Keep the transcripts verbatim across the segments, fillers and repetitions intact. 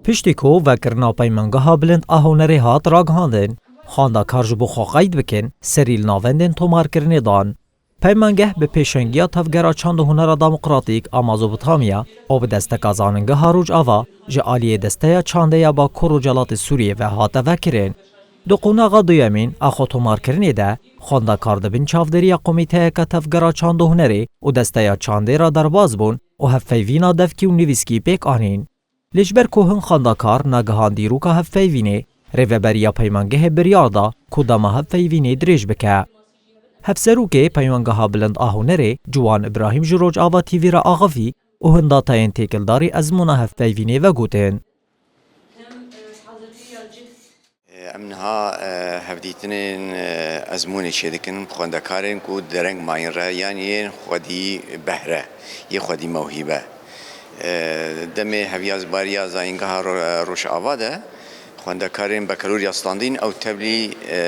Piştî ku vekirina Peymangeha Bilind a Hunerê hat ragihandin, xwendekar ji bo xwe qeyd bikin, serî li navendên tomarkirinê dan. Peymangeh bi pêşengiya Tevgera Çand û Hunera Demokratîk a Mezopotamya û bi desteka Zanîngeha Rojava ji aliyê Desteya Çandê ya Bakur Rojhilatê Sûriyê ve hate vekirin. Di qonaxa duyemîn a xwe tomarkirinê de, xwendekar di bin çavdêriya Komîteyeke Tevgera Çand û Hunerê û Desteya Çandê re derbas bûn û hevpeyvîna devkî û nivîskî pêk anîn. Lê ji ber ku hin xwendekar nagihan dîroka hevpeyvînê, rêveberiya peymangehê biryar da ku dema hevpeyvînê dirêj bike. Hevserokê Peymangeha Bilind a Hunerê Ciwan Îbrahîm ji Rojava T V re axivî û hin datayên têkildarî ezmûna hevpeyvînê vegotin. Em niha e, hevdîtinên e, ezmûnê çêdikin bi xwendekarên ku dereng mayîn re yan yên xwedî behre, yê xwedî mewhîbe. E, Demê hevyazbariya Zayîngeha Ro- Rojava de xwendekarên bekelûriya standîn ew tevlî e,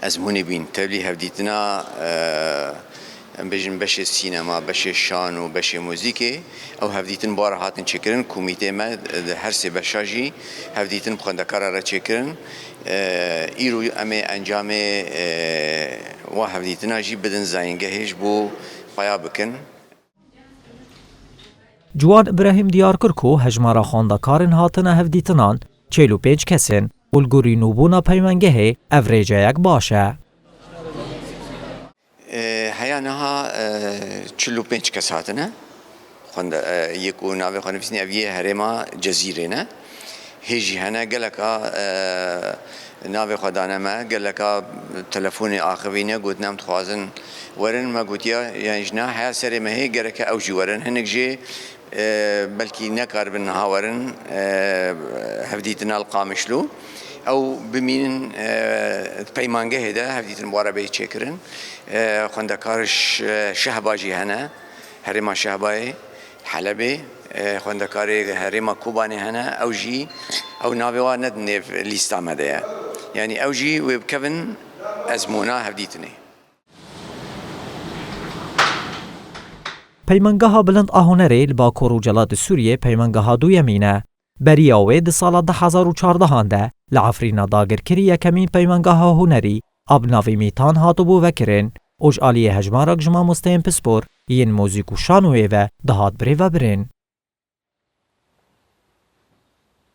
ezmûnê bîn, tevlî hevdîtina e, em bêjin beşê sînema, beşê şan û beşê muzîkê, ew hevdîtin bi we re hatin çêkirin. Komîteyê me di her sê beşa jî hevdîtin bi xwendekaran re çêkirin. E, Îro em ê encamê e, wa hevdîtina jî bidin zayîngehê ji bo peya bikin. Ciwan Îbrahîm diyar kir ku hejmara xwendekarên hatine hevdîtinan çil û pênc kes in û li gorî nûbûna peymangehê ev rêceyek baş e. E, heya niha e, çil û pênc kes hatine. Xwende, e, yê ku navê xwe nivîsîne, ev yê herêma Cezîrê ne. Hê jî hene geleka e, navê xwe dane me, geleka telefonê axivîne, gotin em dixwazin werin, me gotiya, yan jî na, heya serê me hê, gereke ew jî werin. Hinek jê e, belkî nekaribin niha werin e, hevdîtina li Qamişlo. Ew bimînin e, peymangehê de hevdîtin bi we re bê çêkirin. E, xwendekar Ş- Şehba jî hene, herêma Şehbayê, Helebê. E, xwendekarê herêma Kobanê hene, ew jî, ew navê wa ne di nêv lîsta me de ye. Yanî ew jî wê bikevin ezmûna hevdîtinê. Peymangeha Bilind a Hunerê li Bakur Rojhilatê Sûriyê peymangeha duyemîn e. Beriya wê di sala du hezar û çardehan de li Efrîna dagirkirî yekemîn peymangeha hunerî a bi navê Mîtan hatibû vekirin û ji aliyê hejmarek ji mamosteyên pispor yên muzîk û şanoyê ve dihat birêvebirin.